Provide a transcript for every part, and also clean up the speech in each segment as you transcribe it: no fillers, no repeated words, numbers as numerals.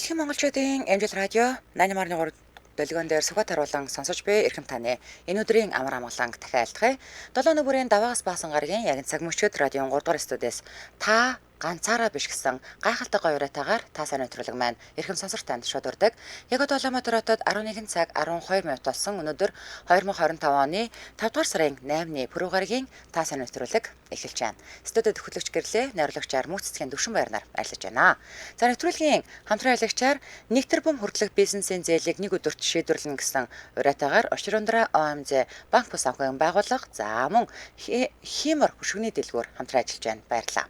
Дэлхийн монголчуудын Амжилт радио 88.3 долгион дээр Сүхбаатар харуулan сонсож буй эрхэм таны энэ өдрийн амар амгаланг дахин айлтгая. 7 нүбүрийн даваагаас баасан гарагийн яг цаг мөчид радион 3 дугаар студиэс та ганцаараа биш гэсэн гайхалтай гоё уриатаагаар та сайн нэвтрүүлэг маань эрхэм сонсогч танд шууд урдаг. Яг одоо Улаанбаатар хотод 11 цаг 12 минут болсон. Өнөөдөр 2025 оны 5 дугаар сарын 8-ны пүрэв гарагийн та сайн нэвтрүүлэг эхэлж байна. Студид хөтлөгч гэрлээ найруулагчаар мөнх цэцгийн Төвшин баярнаар ажиллаж байна. За нэвтрүүлгийн хамтран ажиллагчаар 1 тэрбум хүртэлх бизнесийн зээлийг нэг өдөрт шийдвэрлэнэ гэсэн уриатаагаар Очир-Ундраа ОМЗ банк бус санхүүгийн байгууллага за мөн Химор хөшгөний дэлгүүр хамтран ажиллаж байна. Баярлалаа.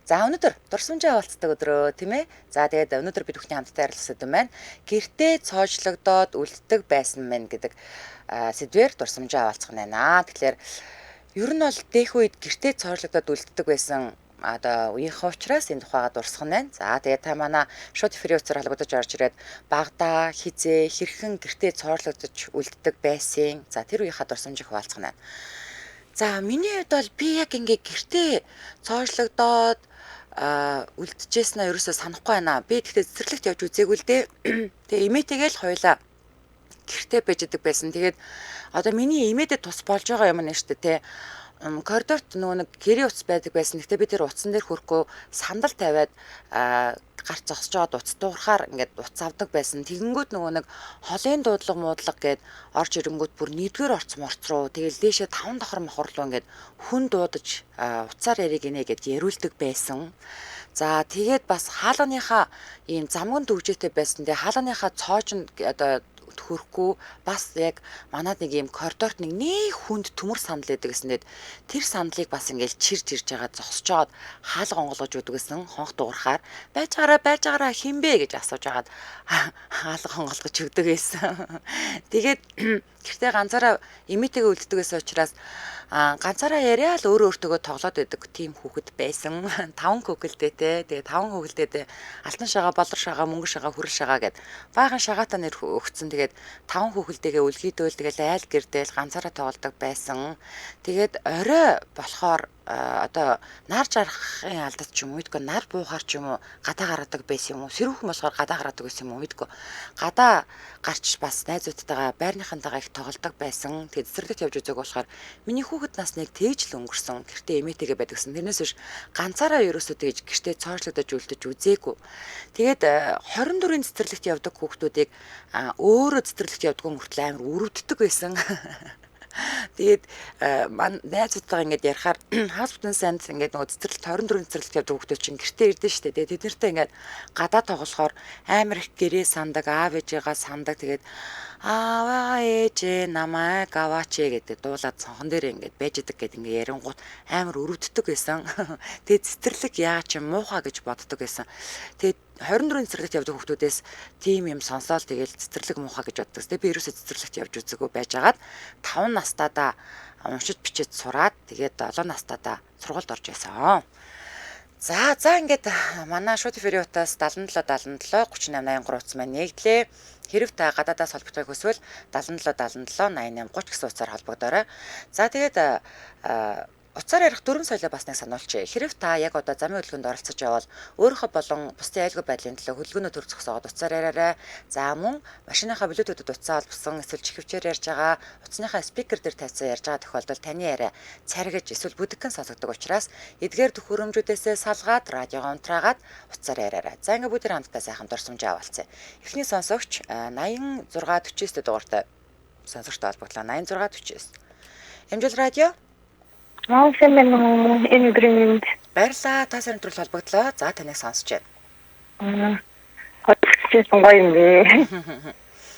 За өнөөдөр дурсамжаа авалцдаг өдрөө тийм ээ. За тэгээд өнөөдөр бид бүхний хамтдаа ярилцсан сэдэв маань гэртээ цоожлогдоод үлддэг байсан мэн гэдэг сэдвээр дурсамжаа авалцах нь байна. Тэгэхээр ер нь бол дэх үед гэртээ цоожлогдоод үлддэг байсан одоо үеийнхэн учраас энэ тухайга дурсах нь байна. За тэгээд та манай шууд эфирийн утсаар холбогдож орж ирээд багадаа хизээ хэрхэн гэртээ цоорлогдож үлддэг байсан. За тэр үеийнхаа дурсамжийг хуваалцах нь байна. За миний хувьд бол би яг ингээ гэртээ цоошлогдоод үлдчихсэн нь ерөөсөө санахгүй байна. Би тэгтээ цэцэрлэгт явж үзээгүй л дээ. Тэгээ эмээтэйгээ л хоёлаа гэртээ байж идэг байсан. Тэгээд одоо миний эмээдэд тус болж байгаа юм нь шүү дээ, тэ. Коридорт нөгөө нэг гэрийн утас байдаг байсан. Гэхдээ би тэр утсан дээр хүрэхгүй сандал тавиад гарч зогсож байгаад утас дуурахаар ингээд утас авдаг байсан. Тэгэнгүүт нөгөө нэг холын дуудлага муудлага гээд орж ирэнгүүт бүр нэгдүгээр орц морц руу тэгэл дээшээ 5 давхар мохор руу ингээд хүн дуудаж утсаар яриг гинэ гэд яриулдаг байсан. За тэгээд бас хаалганыхаа ийм замган төгжээтэй байсан. Тэгээ хаалганыхаа цоожинд одоо хөрөхгүй бас яг манад нэг ийм коридорт нэг нэг хүнд төмөр сандал байдаг гэсэн. Тэгээд тэр сандлыг бас ингээл чирж ирж байгаа зогсож жоод хаалга онгойлгож өгдөг гэсэн. Хонх дуурахаар байж байгаараа байж байгаараа хинбэ гэж асууж агаад хаалга онгойлгож өгдөг байсан. Тэгээд гэртээ ганцаараа эмээтэйгээ үлддэг байсан учраас ганцаараа яриа л өөрөө өөртөөгөө тоглоод байдаг тийм хүүхэд байсан. 5 хүүхэлдээтэй. Тэгээ 5 хүүхэлдээтэй алтан шагаа, болор шагаа, мөнгө шагаа, хүрэл шагаа гэд баахан шагаатай нэр өгцөн. Тэгээд 5 хүүхэлдээгээ үлгийдөөл тэгэл айл гэрдээл ганцаараа тоглодог байсан. Тэгээд орой болохоор одоо нар жаргахын алдад ч юм уу мэдгүй нар буухаар ч юм уу гадаа гаргадаг байсан юм уу сэрүүхэн болохоор гадаа гаргадаг байсан юм уу мэдгүй гадаа гарч бас найзуудтайгаа байрныхантайгаа их тоглодог байсан. Тэгээд цэцэрлэгт явж үзег болохоор миний хүүхэд нас нэг тэгж л өнгөрсөн. Гэртээ эмээтэйгээ байдаг гэсэн. Тэрнээс биш ганцаараа ерөөсөө тэгж гэртээ цоошлогдож үлдэж үзээгүй. Тэгээд 24-ийн цэцэрлэгт явдаг хүүхдүүдийг өөрөө цэцэрлэгт явдгүй мөртлөө амар өрөвддөг байсан. Тэгээд найзуудтайгаа ингээд ярихаар хаас бүтэн санд ингээд нөгөө цэцэрлэгт 24 цэцэрлэгт явдаг хүүхдүүд чинь гэртээ ирдэ штэ. Тэгээд тэд нартай ингээд гадаа тоглохоор амар их гэрээ сандаг, аав ээжээгаа сандаг. Тэгээд ааваа ээжээ намайг аваач гэдэг дуулаад цонхон дээр ингээд байж идэг гэдэг ингээд ярингууд амар өрөвддөг байсан. Тэгээд цэцэрлэг яа чи муухай гэж боддог байсан. Тэгээд 24 цэцэрлэгт явдаг хүүхдүүдээс тийм юм сонсоол тэгэл цэцэрлэг муухай гэж боддог. Тэгээд би ерөөсөө цэцэрлэгт явж үзээгүй байжгаад 5 настайдаа уншиж бичиж сураад тэгээд 7 настайдаа сургуульд орж байсан. За ингээд манай шууд эфирийн утаас 77 77 38 83 утас маань нэгдлээ. Хэрв та гадаадаас холбогдохыг хүсвэл 77 77 88 30 гэсэн утсаар холбогдоорой. За тэгээд утсаар ярих дөрвөн соёлоо бас нэг сануулчихъя. Хэрв та яг одоо замын хөдөлгөөнд оролцож явбал өөрийнхөө болон бусдын аюулгүй байдлын төлөө хөдөлгөөнөө төр зогсоогоод утсаар яриарай. За мөн машиныхаа блютүүтэд утсаа холбосон эсвэл чихвчээр ярьж байгаа, утасныхаа спикер дээр тавьсан ярьж байгаа тохиолдолд таны яриа царгиж эсвэл бүдэгхэн сонсогддог учраас эдгээр төхөөрөмжүүдээсээ салгаад радиогоо унтраагаад утсаар яриарай. За ингээд бүгд хамтдаа сайхан дурсамжаа авалцъя. Эхний сонсогч 86 49 дугаартай сонсогчтой холбогдлоо. 86 49. Эмжил радио. Сайн байна уу? Энэ өдрийн мэнд. Баярлалаа. Та сайн өдрөл холбогдлоо. За таныг сонсож байна. Холбогдсон гоё юм бэ.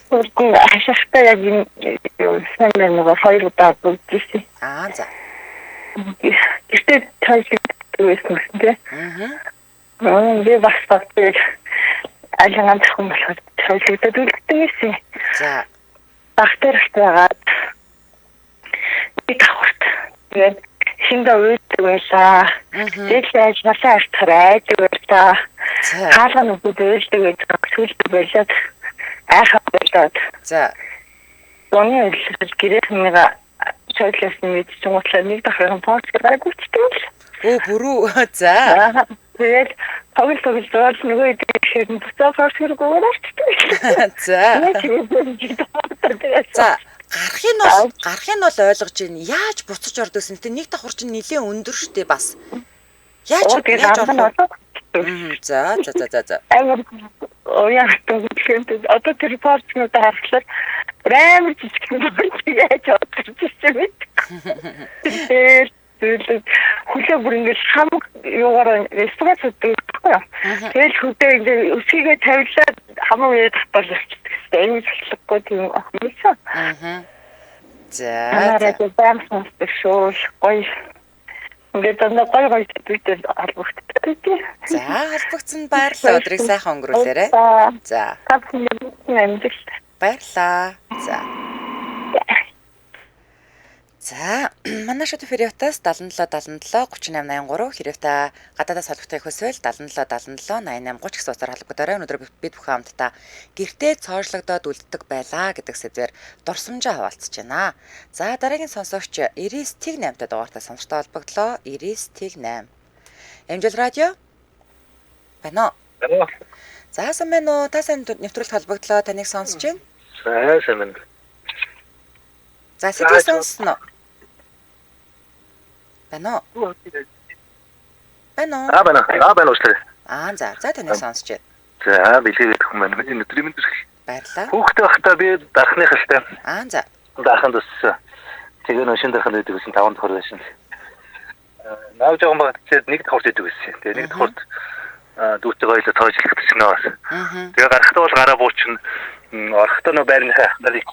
Өөртөө хашаахтай яг энэ сайн байна уу? Хоёр удаа бүгдсэн. Аа за. Гэртээ цаашддаг байсан гэсэн тий. Аа. Би бас багтыг аль ганцхан болохоор цаашддаг үлддэг байсан. За. Багтаар байгаад би давхарт. Тэгээд шингээ уйддаг байлаа. Тэгээд яаж малаа артахаар айдаг байлаа. Хаалга нүгүүд уйлдаг байдаг. Сүүлд болоод айхаа болоод. За. Зуны үйлсэл гэрээхнийга цойлоос нь мэдчихэн гутлаа нэг давхрын пост гараагүй ч юм. Өө бүрүү. За. Тэгээд тоглол нөгөө идэхээр буцаа Порш хэрэггүйгээр орчдөг. За. За гарахыг нь бол ойлгож байна. Яаж буцаж ордог вэ? Тэ нэг давхар чинь нэлээд өндөр штэ бас. Яаж орох вэ? За. Амар яах вэ? Одоо тэр Поршнуудаа харахлаар амар жижигхэн Порш яаж орж ирсэн бэ? Тэгээд хүлээ бүр ингээд хамаг юугаар эсвэс өгдөг байхгүй юу. Тэгэл хөдөө ингээд өсгийгээ тавилаад хамаг үе татвал явчихдаг. Аюу залхахгүй тийм охин. Аа. За. Нараа баян сонсдог шүү. Гоё. Ингээд дандаа гоё гоё сэдвүүдээр холбогддог тий. За, холбогдсон баярлалаа. Өдрийг сайхан өнгөрүүлээрэй. За. Та бүхний амжилт. Баярлалаа. За. За, манай шат фериотаас 77 77 38 83 хэрэг та гадаадаас холбогдохыг хүсвэл 77 77 88 30 гэсэн утгаар холбогдоорой. Өнөөдөр бид бүхэн хамтдаа гэртээ цоожлогдоод үлддэг байлаа гэдэг сэдвээр дурсамжаа хаваалцж байна. За, дараагийн сонсогч 99 8-тай дугаартай сонсогчтой холбогдлоо. 99 8. Амжил радио. Байна уу? За, сайн байна уу? Та сайн нэвтрүүлэлт холбогдлоо. Таныг сонсож байна. За, сайн байна. За, сэдвийг сонссон уу? Байна уу? Байна уу? Аа, байна. Аа, байна уучлаарай. Аа, за. За, таныг сонсож байна. За, бэлгээ гэдэг хүн байна. Энэ өдрийн мэнд хүргье. Баярлалаа. Хүүхдээ байхдаа би дархных л та. Аа, за. Дарханд өссөн. Тэгээ нөө шин дарханд байдаг гэсэн 5 давхар байсан. Наав жоохон багтчаад нэг давхарт байдаг гэсэн. Тэгээ нэг давхарт дүүтэйгээ хоёлоо тоожлогдсон нөө. Тэгээ гарахдаа бол гараа буучин орохдоо нөө байрныхаа ах нарыг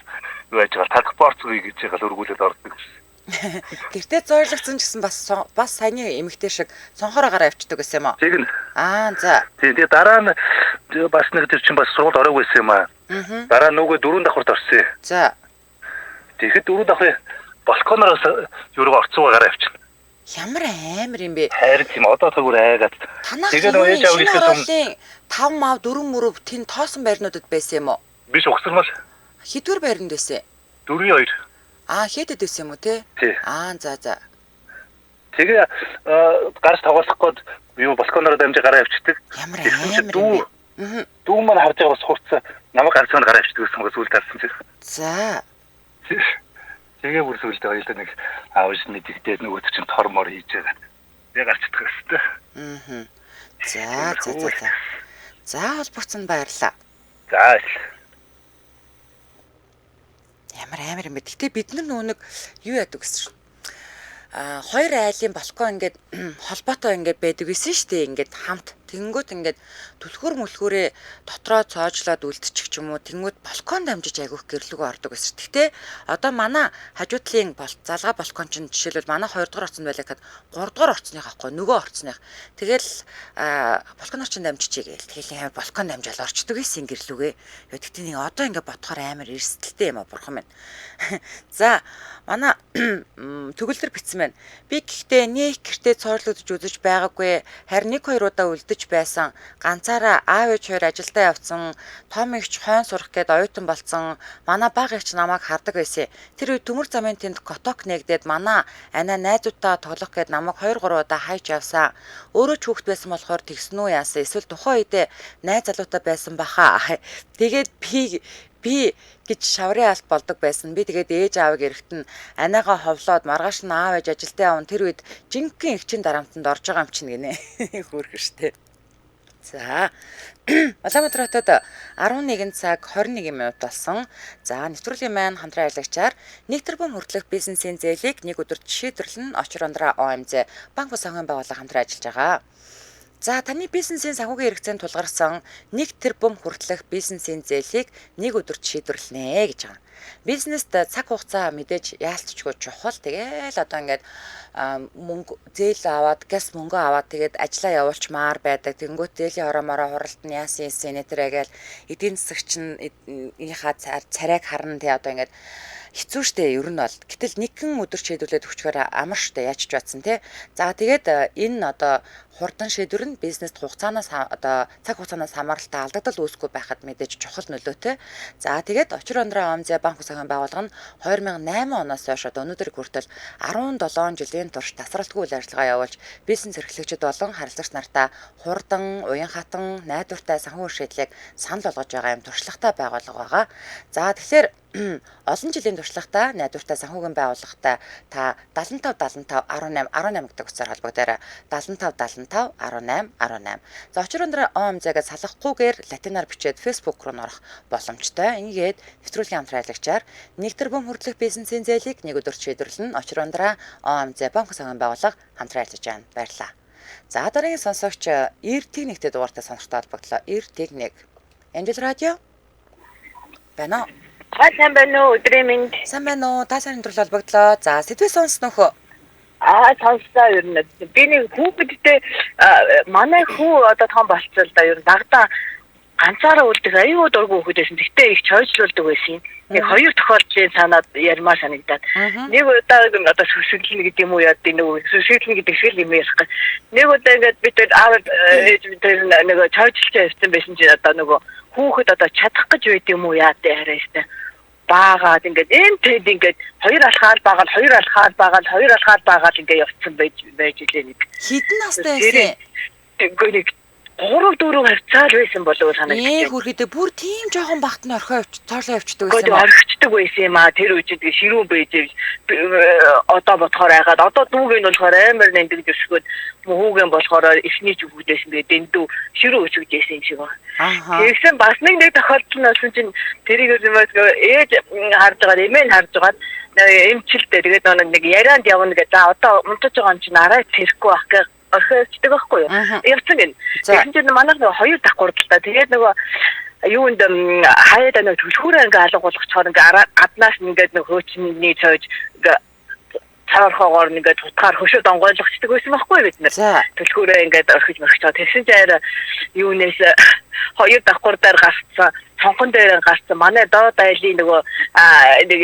юу яаж байгаа талах борц үе гэж байгаа л өргүүлээд ордог гэсэн. Гэртээ зоорлогдсон ч гэсэн бас саяны эмэгтэй шиг цонхороо гараа явчихдаг гэсэн юм уу? Тэгнь. Аа, за. Тэгээ дараа нь бас нэг тэр чинь бас сургуульд ороогүй байсан юм аа. Дараа нүгөө 4 давхарт орсон. За. Тэгэхэд 4 давхрын балконоос юуруу орцгоо гараа явчихна. Ямар амар юм бэ? Хайр тийм одоо түр айгаад. Тэгээд нөгөө ээж аав гэхээс өмнө 5 мав 4 мөрөв тэн тоосон байрнуудад байсан юм уу? Биш угсармал. Хэдвэр байранд байсан? 4-2. Аа, хэдэд байсан юм уу те? Аа, за. Тэгээ гарч тоглох гээд юу балконоор дамжиж гараа явчихдаг. Ямар амар юм бэ? Дүү маань харж байгаа бас хурцсан. Намайг гарч байгаа гараа явчихдаг гэсэн үг сүлд харсан чинь. За. Тэгээ бүр сүлдээ хоёулаа нэг аавч мэдэгдээд нөгөөт чинь тор мор хийж байгаа. Тэгээ гарчдаг хэвээр. Аа. За. За, холбогдсон баярлалаа. За. Ямар амар юм бэ? Гэтэ бид нар нөгөө нэг юу яадаг гэсэн шин. Аа, хоёр айлын балкон ингээд холбоотой ингээд байдаг гэсэн шүү дээ. Ингээд хамт тэнгүүт ингээд түлхүүр мүлхүүрээ дотроо цоожлоод үлдчих ч юм уу. Тэнгүүт балкон дамжиж айгүйх гэрлүүгөө ордог гэсэн. Гэтэ одоо манай хажуу талын залгаа балкон чинь жишээлбэл манай 2 дугаар орцонд байлаа гэхэд 3 дугаар орцных аахгүй нөгөө орцных. Тэгэл балконоор чинь дамжчихъя гээл. Тэгэл амар балкон дамжаал орчдөг гэсэн гэрлүүгээ. Йоо, тэгтээ нэг одоо ингээд бодохоор амар эрсдэлтэй юм а бурхан минь. За, манай төгөлдөр битсэн байна. Би гэхдээ нэг гэртээ цоорлогдож үзэж байгаагүй. Харин 1-2 удаа үлдэж байсан. Ганцаараа аав ээж хоёр ажилдаа явцсан. Том эгч хойн сурах гээд оюутан болсон. Манай бага эгч намайг хардаг байсан. Тэр үед төмөр замын тэнд коток нэгдээд манай анаа найзуудтайгаа тоглох гээд намайг 2-3 удаа хайж явсан. Өөрөө ч хүүхэд байсан болохоор тэгсэн үү яасан. Эсвэл тухайн үедээ найз залуутай байсан баха. Тэгээд би гэж шаврын алт болдог байсан. Би тэгээд ээж аавыг эрэхтэн анаага ховлоод маргааш нь аав ээж ажилдаа явна. Тэр үед жинхэнэ эгчийн дарамтанд орж байгаа юм чинь гинэ. Хөөрхөн штэ. За, Улаанбаатар хотод 11 цаг 21 минут болсон. За, нэвтрүүлгийн маань хамтран ажиллагчаар 1 тэрбум хүртэлх бизнесийн зээлийг нэг өдөрт шийдвэрлэн Очир Ондраа ОМЗ банк бус санхүүгийн байгууллага хамтран ажиллаж байгаа. За, таны бизнесийн санхүүгийн хэрэгцээнд тулгарсан 1 тэрбум хүртэлх бизнесийн зээлийг нэг өдөрт шийдвэрлэнэ гэж байгаа. Бизнест цаг хугацаа мэдээж яалтчгүй чухал. Тэгээл одоо ингээд мөнгө зээл аваад, газ мөнгө аваад тэгээд ажиллаа явуулчмаар байдаг. Тэнгүүт зээлийн хороо мороо хуралд нь яасан юм нэтэрэ гээл эдийн засагч нь энийхаа царайг харна тий одоо ингээд хэцүү шттэ ер нь бол. Гэтэл нэгэн өдөр шийдвэрлээд өгчгээр амар шттэ яаж ч батсан тий. За тэгээд энэ одоо Хурдан шийдвэр нь бизнест хугацаанаас одоо цаг хугацаанаас хамааралтай алдагдал үүсэхгүй байхад мэдээж чухал нөлөөтэй. За тэгээд Очир Ондроо ОМЗ банк санхүүгийн байгууллага нь 2008 оноос хойш одоо өнөөдөр хүртэл 17 жилийн турш тасралтгүй үйл ажиллагаа явуулж бизнес эрхлэгчид болон харилцагч нартаа хурдан, уян хатан, найдвартай санхүү шийдлийг санал болгож байгаа юм туршлагатай байгууллага байгаа. За тэгэхээр олон жилийн туршлагатай найдвартай санхүүгийн байгууллагатай та 75 75 18 18 гэдэг утсаар холбогдоорой. 75 75 18 18. За Очир Ондроо ОМЗ-г салгахгүйгээр латинаар бичээд Facebook руу норох боломжтой. Ингээд нэвтрүүлгийн хамтран ажиллагчаар 1 тэрбум хүртэлх бизнесийн зээлийг нэг өдөрт шийдвэрлэнэ. Очир Ондроо ОМЗ банк санхүүгийн байгууллага хамтран ажиллаж байна. Баярлалаа. За дараагийн сонсогч 90-1-тэй дугаартай сонирхтой холбогдлоо. 90-1. Angel Radio байна уу? Та сайн байна уу? Өдрийн мэнд. Сайн байна уу? Та сайн өндөрлөл холбогдлоо. За, сэдвээ сонсноо хөө. Сонслоо ер нь. Би нэг хүүхэдтэй манай хүү одоо том болцсон л да ер нь дагдаа ганцаараа үлдэх аюу дургүй хүүхэд байсан. Гэтэ их чойжлуулдаг байсан юм. Нэг хоёр тохиолдлын санаад ярмаар санагдаад. Нэг удаа одоо сүсэглэнэ гэдэг юм уу яа гэдэг нэг сүсэглэнэ гэдэг шиг юм ярих гэх. Нэг удаа ингээд бид аав ээж бид нэг чойжлж явсан байсан чинь одоо нөгөө хүүхэд одоо чадах гэж байд юм уу яа гэдэг хараа штэ. Баагаад ингээд энэ тэд ингээд хоёр алхаал баагаад хоёр алхаал баагаад хоёр алхаал баагаад ингээд явцсан байж илээ нэг. Хэдэн настай байсан? Үгүй нэг 3 4 хавцаал байсан болов санагдчих. Хөрхөдөө бүр тийм жоохон багт нь орхио явч, цоорлоо явчдаг байсан юм аа. Орхичдаг байсан юм аа. Тэр үед ширүүн байж одоо бодохоор айгаад одоо дүүг нь болохоор амар нэмдэг өсгөөд хүүгэн болохоор эхний ч хүүхдээс ингээд дэндүү ширүүн өсгөж байсан юм шиг байна. Тэгсэн бас нэг тохиолдол нь болсон чинь тэрийг ээж харж байгаа, эмээ нь харж байгаа эмчилдээ тэгээд нэг ярианд явна гэж. За одоо унтаж байгаа юм чинь арай цэрэхгүй байх гэх орхиочдөг байхгүй юу? Явцсан гин. Тэгсэн чинь манайх нөгөө хоёр давхар л та. Тэгээд нөгөө юунд хаяад нөгөө түлхүүрээ ингээ алга болгочоор ингээ гаднаас ингээд нөгөө хөөчний цойж ингээ цаархоогоор ингээд тутгаар хөшөө донгойлгочдөг байсан байхгүй бид нар. Түлхүүрээ ингээд орхиж морхичоо. Тэгсэн чинь арай юунээс хоёр давхар дээр гарцсан, цонхон дээр гарцсан. Манай доод айлын нөгөө нэг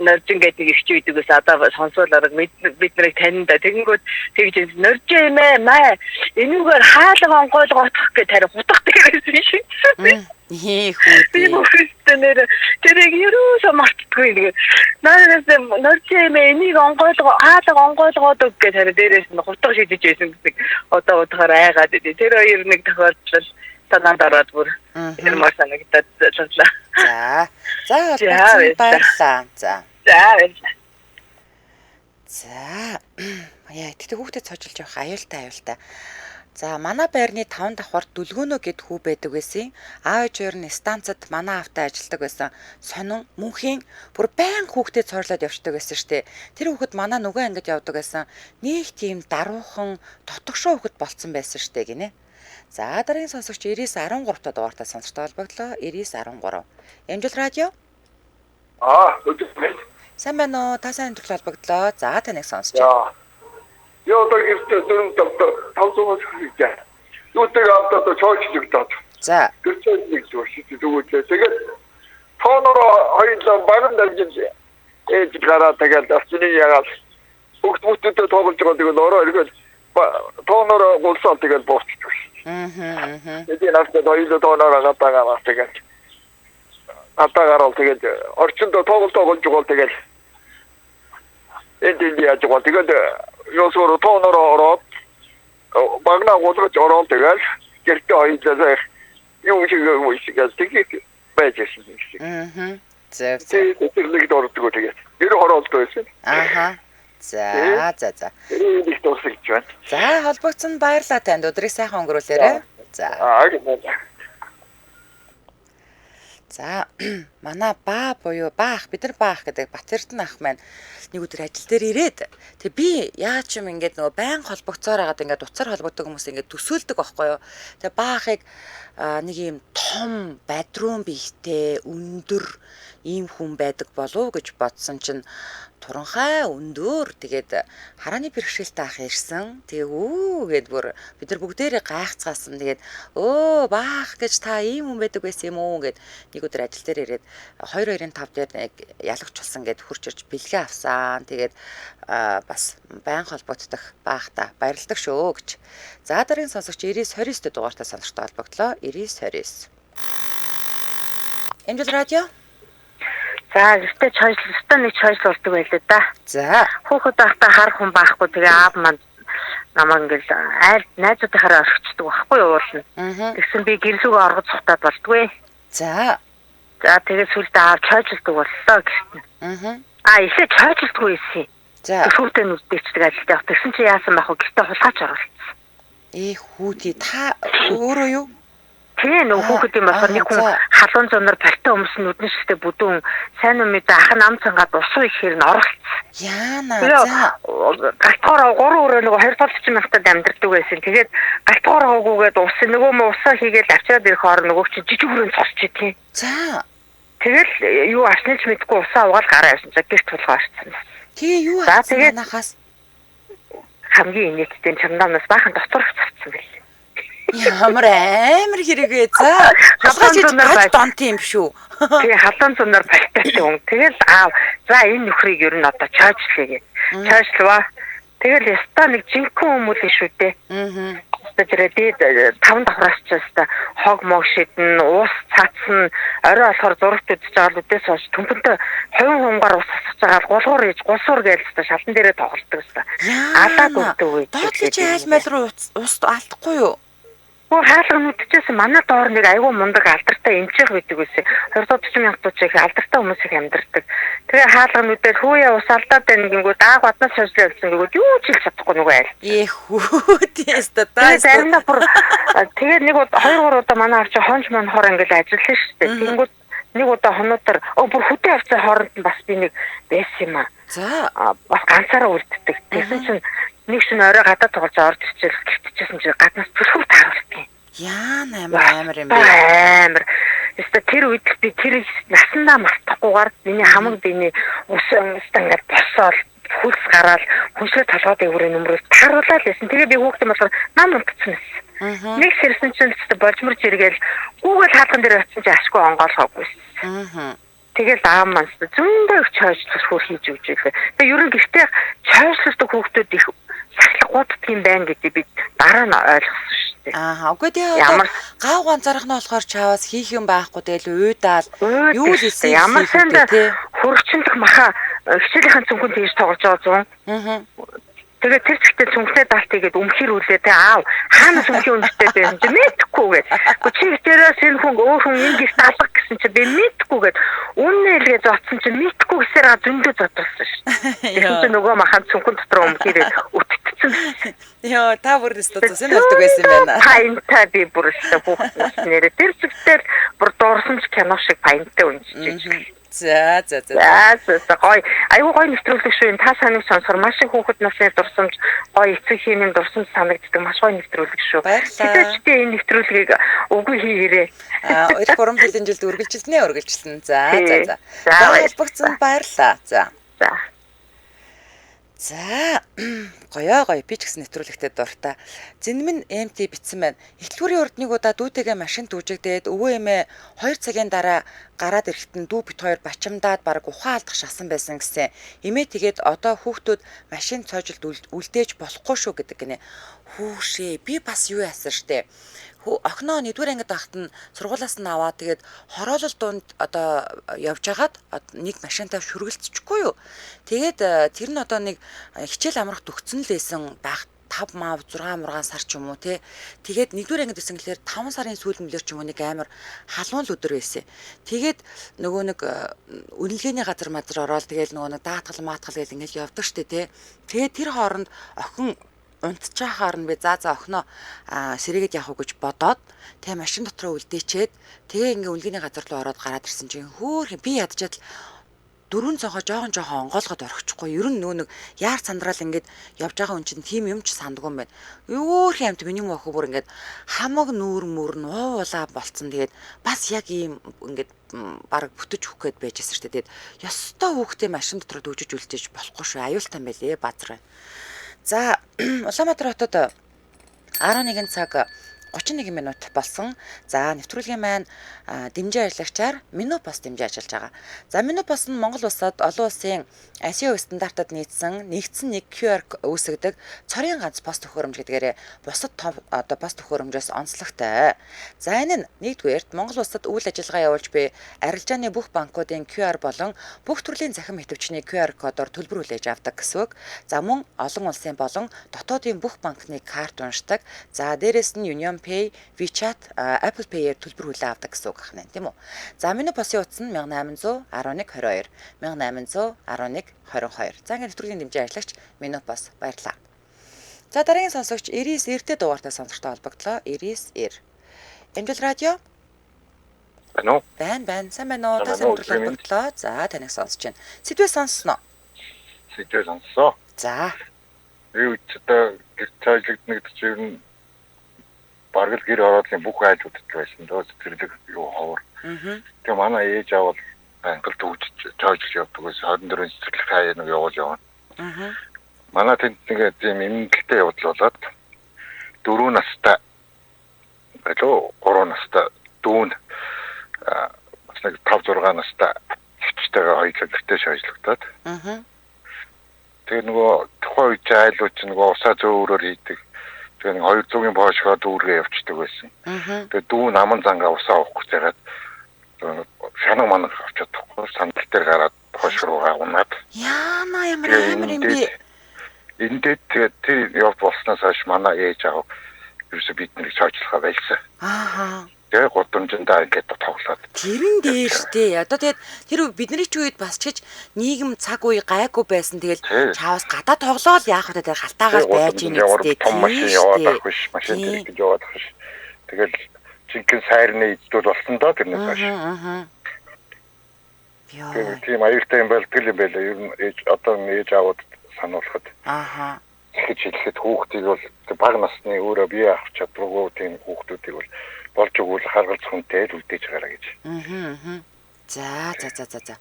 норжин гэдэг нэг ихч үйдэг ус одоо сонсвол арга бид нарыг танина да. Тэгэнгүүт тэгж норжин юм ээ маа энүүгээр хаалга онгойлгоох гэж харин хутгах дээрээс шийдсэн. Хүү. Би мөхөстөө нэр тэрийг ерөөсөө мартдаггүй нэг. Нараас норжин юм ээ энийг онгойлгоо хаалга онгойлгоод өг гэж харин дээрээс нь хутга шидэж байсан гэдэг одоо бодохоор айгаад идэв. Тэр хоёр нэг тохиолдол санаанд ороод бүр ярмаар санагдаад лавлаа. За. За холбогдсон баярлалаа. За. За баярлалаа. За. Яа, тэгтээ хүүхдэд цожилж явах аюултай. За манай байрны 5 давхар дүлгөөнөө гэд хүү байдаг байсан. Аав ээж хоёр нь станцад манай аавтай ажилладаг байсан. Сонин мөнхийн бүр байн хүүхдэд цоорлоод явждаг байсан штэ. Тэр хүүхэд манай нөгөө ангид явдаг байсан. Нэг тийм даруухан дотогшоо хүүхэд болцсон байсан штэ гинэ. За дараагийн сонсогч 9913 та дугаартай сонсогчтой холбогдлоо. 9913. Амжил радио. Өдөр мэнд. Сайн байна уу? Та сайн өндөрлөл холбогдлоо. За таныг сонсож байна. Яа одоо гэртээ 4 500-аас хийж. Юутэйг авдаад чойчлогдоод. За. Тэр чойчлогдож шүү дээ. Тэгээд тоонороо хоёулаа баган дамжиж ээж гараа тэгэл орчны ягаал бүгд бүтээдээ тоглож байгаа тэгэл ороо эргээл тоонороо гулсаал тэгэл буурчдаг. Тэгээд надад хоёулаа тоонороо гадаагаа тэгэл гадаа гараал тэгэл орчиндөө тоглож байгаа тэгэл энд яаж байгаа тэгэл ёсоор тоонороо ороод багнаа гулгаж ороод тэгэл гэртээ хоёулаа юу шиг юм шиг тэгээд байж байсан юм шиг. Зөв. Тэр нэг дордгоо тэгээд ер хороолт байсан. Аха. За за за. Нэг дуусгаж байна. За холбогдсон баярлалаа танд. Өдрийг сайхан өнгөрүүлээрэй. За. За манай баа буюу баах бид нар баах гэдэг Батэрдэн ах маань нэг өдөр ажил дээр ирээд тэг би яаж ч юм ингээд нөгөө байн холбогцоор хагаад ингээд утсаар холбогддог хүмүүс ингээд төсөөлдөг байхгүй юу. Тэг баахыг нэг юм том бадрум биетэй өндөр ийм хүн байдаг болов гэж бодсон чинь туранхай өндөр тэгээд харааны бэрхшээлтэй ах ирсэн. Тэгээ өө гэд бүр бид нар бүгдээрээ гайхацгаасан. Тэгээд өө баах гэж та ийм хүн байдаг байсан юм уу гэд нэг өдөр ажил дээр ирээд 2-2-5 дээр нэг ялагч болсон гэд хурж ирж бэлгээ авсан. Тэгээд бас байн холбогддог баахта баярладаг шүү гэж. За дараагийн сонсогч 99 29 дугаартай сонсогчтой холбогдлоо. 99 29. Эмжил радио. За гэртээ чойжл, өстой нэг чойжл болдог байлаа да. За. Хүүхэд байхдаа хар хүн байхгүй тэгээ аав маань намайг ингээл айл найзуудынхаараа орхичдаг байхгүй уулна. Тэгсэн би гэрлүүгээ оргож цухтаад болдгүй. За. За тэгээ сүлдээ аав чойжилдог боллоо гэсэн. Аа ихээ чойжилдгүй байсан. За. Хүүхдээ нүдээчдэг ажилд явах. Тэгсэн чи яасан байх вэ? Гэртээ хулгайч оруулсан. Хүүти та өөрөө юу? Тэгээ нөгөө хүүхэд юм болохоор нэг хүн халуун зунаар пальто өмсөн нүдэн шигтэй бүдүүн сайн уу мэдээ ах нь ам цангаад ус уу ихээр нь оруулсан. Яана за. Галтгоор 3 өрөө нөгөө 2 дахь 40 мянгатад амьдардаг байсан. Тэгээд галтгоор хуугүйгээд ус нөгөө мө усаа хийгээл авчираад ирэх хоор нөгөө чинь жижиг хүрэн цосч идэх. За. Тэгэл юу арсныг ч мэдгүй усаа угаал гараа явсан. За гэрт тулгаа орсон. Тэгээ юу авсан манахаас хамгийн инээдтэй чамдаанаас баахан доторх цавцсан байл. Ямар амар хэрэг вэ? За. Халуун зунаар гаж донт юм шүү. Тэгээ халуун зунаар пальтаатай хүн. Тэгэл аав за энэ нөхрийг ер нь одоо чойжлээ гэ. Чойжлваа. Тэгэл ястаа нэг жинхэнэ хүмүүл шүү дээ. Тэр дээд 5 давхраас ч ястаа хог мог шидэн, уус цаацсан, орой болохоор зурагт үзэж байгаа л үдээс хойш төмпөнтэй хувин хунгаар ус асгаж байгаа гулгуур хийж гулсуур гээл ястаа шалан дээрээ тоглолдог ястаа. Алаад өгдөг үе. Доотлын чи айл майл руу ус алдахгүй юу? Гүү хаалга нүдчихсэн манай доор нэг айгүй мундаг алдартай эмчийнх байдаг байсан. 20 40 мянган туу их алдартай хүмүүс их амьдардаг. Тэгээ хаалга нүдээр хүүе ус алдаад байна гингүүд ааг баднаас хойшлоо явсан гингүүд юу ч хэлж чадахгүй нөгөө айл. Хүү тийстэ та. Заримдаа бүр тэгээ нэг 2 3 удаа манай авч хонж монхоор ингээл ажиллана шүү дээ. Тэнгүүд нэг удаа хонуудаар бүр хөдөө авцаа хооронд нь бас би нэг байсан юм аа. За бас ганцаараа үлддэг. Тэгсэн чинь нэг шин орой гадаа тоглож орж ирчихэл гэртчихсэн чинь гаднаас бүрхүү тааруулдаг. Яана амар юм бэ. Амар. Өстө тэр үед би тэр насандаа мартахгүйгээр миний хамаг биений ус өстө ингээд босоол хөлс гараал хүншлээ толгой дээгүүрээ нөмрөөс тааруулаад байсан. Тэгээ би хүүхдэн болохоор нам унтцсан байсан. Нэг сэрсэн чинь өстө болжморж эргээл гүүгээл хаалган дээр очсон чинь ашгүй онгоолгоогүй. Тэгэл аав маань зөндөө их чойжлох хөр хийж өгч байлаа. Тэгээ ер нь гэртээ чойжлох хүүхдүүд их сахилгууддаг юм байна гэдгийг би дараа нь ойлгосон шүү дээ. Аа, үгүй тэгээ ямар гав ганцаарх нь болохоор чаваас хийх юм байхгүй тэгэл уйдаал юу л хийсэн ямар санд хөргөчөндөх маха хичээлийнхэн цүнхэн тийж тоглож байгаа зун. Аа. Тэгээ тэр чигтээ цүнхнээ даалт хийгээд өмхөр үлээ те аав хаана цүнхийн өмчтэй байсан чи мэдэхгүй гээд. Гэхдээ чи тэрээс энэ хүн өөр хүн энэ гэрт алга гэсэн чи би мэдэхгүй гээд үннээ илгээ зодсон чи мэдэхгүй гэсээр зөндөө зодуулсан шүү дээ. Тэр чинь нөгөө махан цүнхэн дотор өмхөрөө үтгдсэн. Йоо та бүр өстө зүсэн болдог байсан юм байна. Паянтай би бүр өстө хүүхдээс нэрээ тэр чигтээ бүр дурсан ч кино шиг паянтай үнжиж. За за за. За гоё. Айгуу гоё нэвтрүүлэг шүү. Энэ та саныг сонсохоор маш их хүүхэд насны дурсамж, гоё эцэг хийнийн дурсамж санагддаг маш гоё нэвтрүүлэг шүү. Баярлалаа. Тэгэж энэ нэвтрүүлгийг үгүй хийгээрэй. Аа, эх урам жилийн жилд үргэлжилнэ, үргэлжилнэ. За за за. За холбогдсон баярлалаа. За. За. За гоё гоё би ч гэсэн нэвтрүүлэгтээ дуртай. Зинмэн МТ битсэн байна. Ихтлгүүрийн урд нэг удаа дүүтэйгээ машин дүүжигдээд өвөө эмээ 2 цагийн дараа гараад ирэхэд нь дүү бит хоёр бачимдаад бараг ухаан алдах шахсан байсан гэсэн. Эмээ тэгээд одоо хүүхдүүд машин цоожилд үлдээж болохгүй шүү гэдэг гинэ. Хүүшээ би бас юу яасан штэ. Охиноо нэгдүгээр ангид байхад нь сургуулиас нь аваад тэгээд хороолол дунд одоо явж хагаад нэг машинтай шүргэлцчихгүй юу. Тэгээд тэр нь одоо нэг хичээл амрах төгцөн л байсан байх 5 мав 6 мургаан сар ч юм уу те. Тэгээд нэгдүгээр ангид байсан гэхлээр 5 сарын сүүл мөлөөр ч юм уу нэг амар халуун л өдөр байсан. Тэгээд нөгөө нэг үнэлгээний газар мазар ороод тэгээд нөгөө нэг даатгал маатгал гэл ингээл явдаг штэ те. Тэгээд тэр хооронд охин унтчихаар нь би за охиноо сэрээгээд явах уу гэж бодоод тэгээ машин дотроо үлдээчээд тэгээ ингээ үнэлгээний газар руу ороод гараад ирсэн чинь хөөх би ядчаад л дөрвөн цонхоо жоохон жоохон онгоолгоод орчихгүй. Ер нь нөө нэг яар сандраал ингээд явж байгаа хүн чинь тийм юм ч сандгүй юм байна. Өөр юм амт миний мөхөө бүр ингээд хамаг нүүр мүр нь уулаа болцсон. Тэгээд бас яг ийм ингээд бараг бүтэж өгөх гээд байжсэн шүү дээ. Тэгээд ёстой хүүхдээ машин дотор дүүжиж үлдээж болохгүй шүү. Аюултай юм байлээ базар байна. За Улаанбаатар хотод 11 цаг 31 минут болсон. За нэвтрүүлгийн маань дэмжин ажиллагчаар Менопос дэмжин ажиллаж байгаа. За Менопос нь Монгол улсад олон улсын ICO стандартад нийцсэн нэгдсэн нэг QR үүсгэдэг цорын ганц пост төхөөрөмж гэдгээрээ бусад одоо пост төхөөрөмжөөс онцлогтой. За энэ нь нэгдүгээрт Монгол улсад үйл ажиллагаа явуулж буй арилжааны бүх банкуудын QR болон бүх төрлийн цахим идэвхжний QR кодоор төлбөр хүлээж авдаг гэсэн үг. За мөн олон улсын болон дотоодын бүх банкны карт уншдаг. За дээрэс нь Union Pay, WeChat, Apple Pay-ээр төлбөр хүлээн авдаг гэсэн үг ахна, тийм үү? За Менопосын утас нь 1811 22, 1811 22. За ингээд нэвтрүүлгийн дэмжин ажиллагч Менопос, баярлалаа. За дараагийн сонсогч 99 90-тэй дугаартай сонсогчтой холбогдлоо. 99 90. Эмжил радио. Байна уу? Байна байна. Сайн байна уу? Та сайн нэвтрүүлэг холбогдлоо. За таныг сонсож байна. Сэдвээ сонссноо? Сэдвээ сонссон. За. Би үчтэй гэр цайлгдна гэдэг чинь ер нь бараг л гэр ороолын бүх айлуудад байсан дөө цэцэрлэг юу ховор. Тэгээ манай ээж аав бол англи төгжиж цоожиж явдаг ус 24 цэцэрлэг хаяа нэг явуул явна. Манай тэнд нэг тийм эмнэлэгтэй явдал болоод 4 настай билүү 3 настай дүүн бас нэг 5 6 настай эгчтэйгээ хоёулаа гэртээ шоожлогдоод. Тэгээ нөгөө тухайн үед айлууд чинь нөгөө усаа зөөрөөр хийдэг. Тэгээ нэг 200-ийн боошгоо дүүргээ явчихдаг байсан. Тэгээ дүү наман зангаа усаа уух гэж яагаад шанаг манаг авчиад тахгүй сандал дээр гараад хойш руугаа унаад. Яана ямар амар юм бэ? Эндээ тэгээд тэр явд болсноос хойш манай ээж аав ерөөсө бид нарыг цоочлохоо байлсан. Аа. Тэгээ гудамжиндаа ингээд тоглоод. Тэрэн дээр штэ. Одоо тэгээд тэр бидний ч үед бас ч нийгэм цаг үе гайгүй байсан. Тэгэл чаавас гадаа тоглоол яах вэ? Тэгээд халтаагаар байж ийн үстэй. Том машин яваад ах биш, машин дээр гэж яваад ах биш. Тэгэл жинхэнэ сайрны эддүүд болсон доо тэрнээс хойш. Яа. Тийм аюултай юм болдгол юм байлаа. Ер нь ээж одоо ээж аавууд сануулхад. Ааха. Гэж хэлэхэд хүүхдийг бол бага насны өөрөө бие авах чадваргүй тийм хүүхдүүдийг бол болж өгвөл харгалзах хүнтэй л үлдээж байгаараа гэж. За за за за за.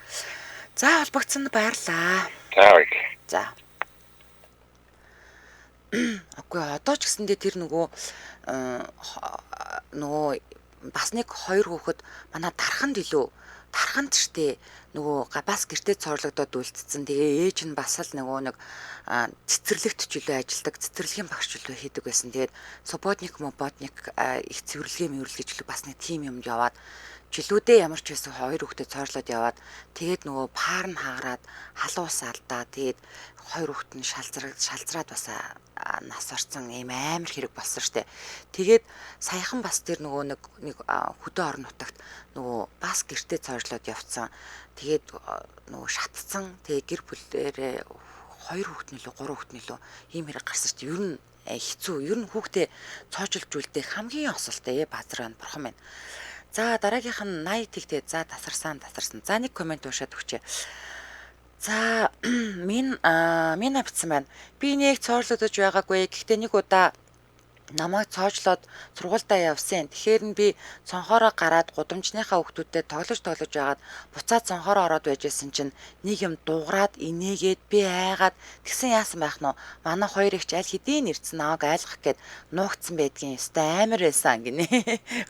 За холбогдсонд баярлалаа. За баярлалаа. За. Үгүй одоо ч гэсэндээ тэр нөгөө бас нэг хоёр хүүхэд манай дарханд илүү тарханд штэ нөгөө бас гэртээ цоорлогдоод үлдсэн. Тэгээ ээж нь бас л нөгөө нэг цэцэрлэгт ч үлээ ажилдаг, цэцэрлэгийн багш ч үлээ хийдэг байсан. Тэгээд субботник, моботник их цэвэрлэгээ мэвэрлэгээ ч үлээ бас нэг тим юмд яваад жилүүдээ ямар ч байсан хоёр хүүхдээ цоорлоод яваад тэгээд нөгөө паар нь хагараад халуус алдаа. Тэгээд хоёр хүүхэд нь шалзраад бас нас орсон ийм амар хэрэг болсон штэ. Тэгээд саяхан бас тэр нөгөө нэг хөдөө орон нутагт нөгөө бас гэртээ цоорлоод явцсан. Тэгээд нөгөө шатцсан. Тэгээд гэр бүлээрээ хоёр хүүхэд нөлөө, гурван хүүхэд нөлөө ийм хэрэг гарсан штэ. Ер нь хэцүү. Ер нь хүүхдээ цоожлж үлдээх хамгийн осолтой базар байна. Бурхан байна. За дараагийнх нь 80 тэгтээ за тасарсан. За нэг коммент уншаад өгчээ. За мин бичсэн байна. Би нэг цоорлогдож байгаагүй. Гэхдээ нэг удаа намайг цоожлоод сургуульдаа явсан. Тэгэхээр нь би цонхоороо гараад гудамжныхаа хүүхдүүдтэй тоглож байгаад буцаад цонхоороо ороод байжсэн чинь нэг юм дуугараад инээгээд би айгаад тэгсэн яасан байх нь вэ? Манай хоёр ихч аль хэдийн ирсэн намайг айлгах гээд нуугдсан байдгийн ёстой амар байсан гинэ.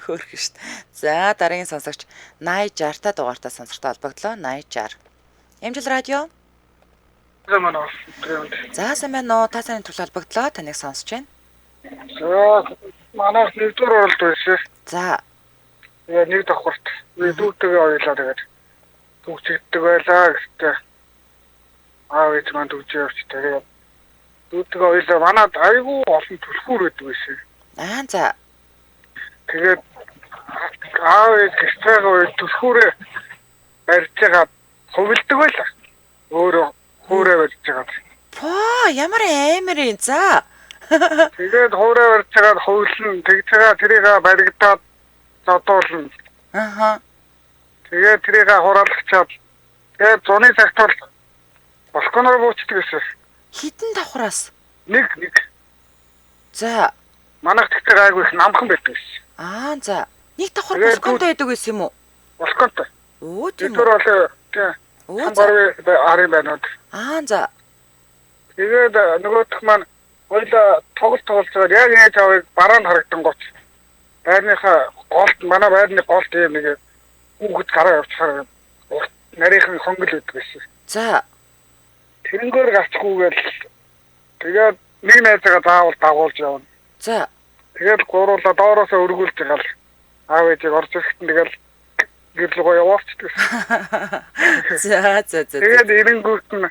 Хөөрхөн штт. За дараагийн сонсогч 80 60 та дугаартай сонсогчтой холбогдлоо. 80 60. Эмжил радио. За сайн байна уу? Та сайн төлөө холбогдлоо. Таныг сонсож байна. За манайх нэгдүгээр оролт байсан. За. Тэгээ нэг давхарт би дүүтэйгээ хоёулаа тэгээд төгсөгддөг байлаа гэхдээ аав ээж маань төгсөж явч тэгээд дүүтэйгээ хоёулаа манад айгүй олон түлхүүр байдаг байсан. Аа за. Тэгээд аав ээж гэртээ үед түлхүүрээ барьж байгаа хувилдаг байлаа. Өөрөө хуурай барьж байгаа. Поо ямар амар юм. За. Тэгээд хуурай барьж байгаад хувилна, тэгж байгаа тэрийг баригдаад зодуулна. Аха. Тэгээд тэрийг хураалгачаад тэгээд зуны цагт бол балконоор буучдаг гэсэн. Хитэн давхраас? Нэг. За. Манайх тэгтээ гайгүй их намхан байдаг гэсэн. Аа за. Нэг давхар балконтой байдаг байсан юм уу? Балконтой. Өө тийм үү. Тэр бол тийм. Өө за. Арын байна уу. Аа за. Тэгээд нөгөөх маань хоёлаа тоглолт тоглож байгаа яг ээж авыг бараанд харагдан гоц. Байрныхаа голд манай байрны голд ийм нэг хүүхэд гараа явчихаар урт нарийнхан хонгол өгдөг байсан. За. Тэрнгээр гарчихгүйгээл тэгээд нэг найзаагаа заавал дагуулж явна. За. Тэгээд гуруула доороосоо өргүүлж байгаа л аав ээжийг орж ирэхэд тэгэл гэр рүүгээ яваачдаг. За за за. Тэгээд эренгүүт нь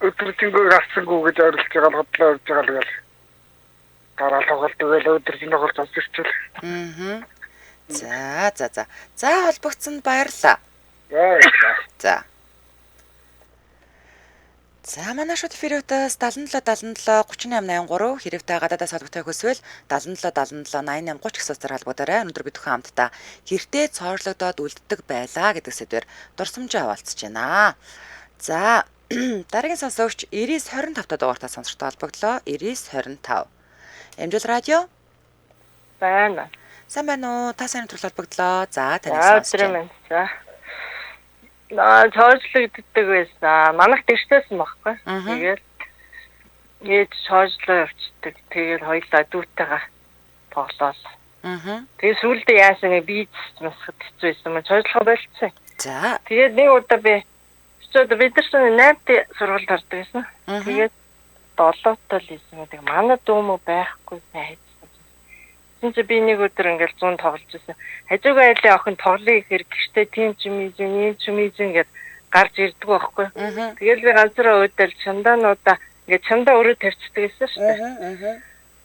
өдөржингөө гарсангүй гэж орилж байгаа л хотлоо орж байгаа л гэл гараал тоглолт тэгэл өдөржин тоглолт олж ирчихэл. Аа. За за за. За холбогдсонд баярлалаа. За. За манай шууд эфирээс 77 77 38 83 хэрэг та гадаадаас холбогдох хүсвэл 77 77 88 30 гэсэн утгаар холбогдоорой. Өнөөдөр бид бүхэн хамтдаа гэртээ цоорлогдоод үлддэг байлаа гэдэг сэдвээр дурсамжаа хаваалцж байна. За дараагийн сонсогч 99 25 та дугаартаа сонсогчтой холбогдлоо. 99 25. Амжил радио байна. Сайн байна уу? Та сайн нэвтрүүлэг холбогдлоо. За таныг сонсож байна. За. Наа цоожлогддог байсан. Манайх дэрчтэйсэн байхгүй. Тэгээд ээж цоожлоо явцдаг. Тэгээд хоёлаа дүүтэйгээ тоглоол. Аа. Тэгээд сүүлдээ яасан гэ би масхад хэцүү байсан юм. Цоожлохоо болцсон. За. Тэгээд нэг удаа би өчигдөр бид нар чинь 8-д сургуульд ордог байсан. Тэгээд 7-т л исэн гэдэг. Манай дүү мө байхгүй хайцсан. Тэгсэн чи би нэг өдөр ингээл 100 тоглож байсан. Хажуугийн айлын охин тоглоё гэхээр гэртээ тийм ч юм ийм ч юм ийм гэд гарч ирдэг байхгүй. Тэгэл би ганцаараа өөдөл чамдаануудаа ингээд чамдаа өрөө тавьчихдаг гэсэн шүү дээ.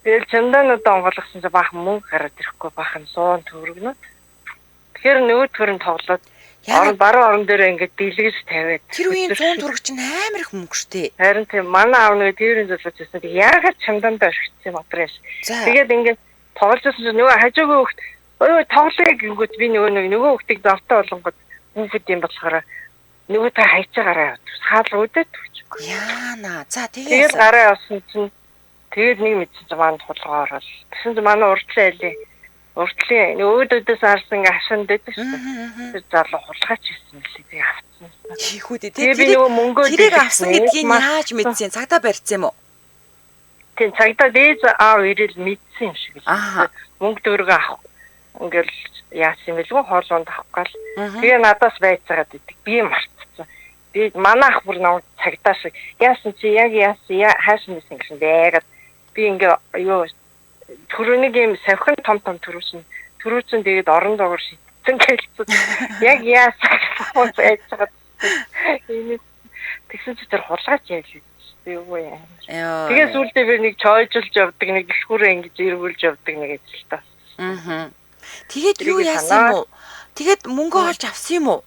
Тэгэл чамдаануудаа онгойлгосон чи баахан мөнгө гараад ирэхгүй баахан 100 төгрөгнүүд. Тэгэхээр нөгөөдгөр нь тоглоод орон баруун орон дээр ингээд дэлгэж тавиад. Тэр үеийн 100 төгрөг чинь амар их мөнгө шүү дээ. Харин тийм манай аав нэг тэрийн зулгаж байсан. Тэг яагаад чамдаандаа орхисон юм адраш. Тэгээд ингээд тоглож байсан чинь нөгөө хажуугийн хүүхд ой тоглоё гингүүт би нөгөө хүүхдийг завтаа болонгод хүүхэд юм болохоор нөгөө та хайчаа гараа яваад хаалга өдөөд өгч. Яана. За тэгээд гараа явсан чинь тэгээд нэг мэдсэн чинь манай тулгаа орол. Тэгсэн чинь манай урдлын айлын урдлын өөдөөдөөс харсан ингээ хашаанд байдаг шүү дээ. Тэр залуу хулгайч хийсэн мөлий тэгээ авцсан. Хийхүү дээ. Тэгээ би нөгөө мөнгөө тэрийг авсан гэдгийг яаж мэдсэн? Цагдаа барьсан юм уу? Тийм цагдаа дээж аав ирэл мэдсэн юм шиг л. Мөнгө төгрөгөө авах ингээл яасан юм бэлгүй хоолунд авах гал. Тэгээ надаас байцаагаад идэг. Би мартцсан. Би манай ах бүр намайг цагдаа шиг яасан чи яг яасан хаашаа нэсэн гэсэн байгаад би ингээ юу түрүүнийг юм савхин том том түрүүчин тэгээд орон догор шидсэн гэлцсэн. Яг яасан байцаагаад энэ тэгсэн чи тэр хулгайч яа л юу яа. Тэгээ сүүлдээ би нэг чойжулж явдаг, нэг дэлгүүрээ ингэж эргүүлж явдаг нэг ажилтаа. Аа. Тэгээд юу яасан юм уу? Тэгээд мөнгө олж авсан юм уу?